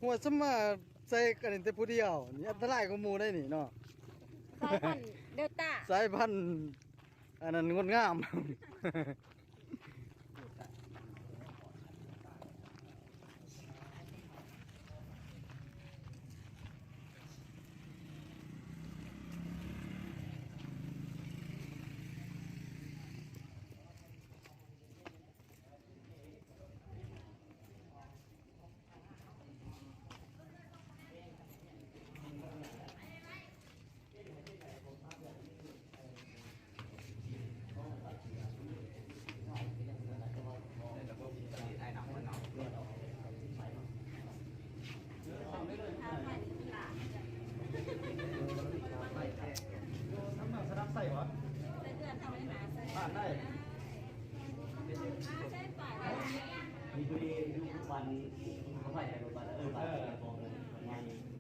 ຫົວສະມາໃສ່ອັນນີ້ແຕ່ຜູ້ດຽວ ນີ້ອັນຕະລາຍກວ່າໝູ່ໄດ໋ນີ້ເນາະ. ສາຍພັນເດລຕ້າ ສາຍພັນອັນນັ້ນງົດງາມ. ມີຜູ້ດີຢູ່ບ້ານ ເຂົາໄປ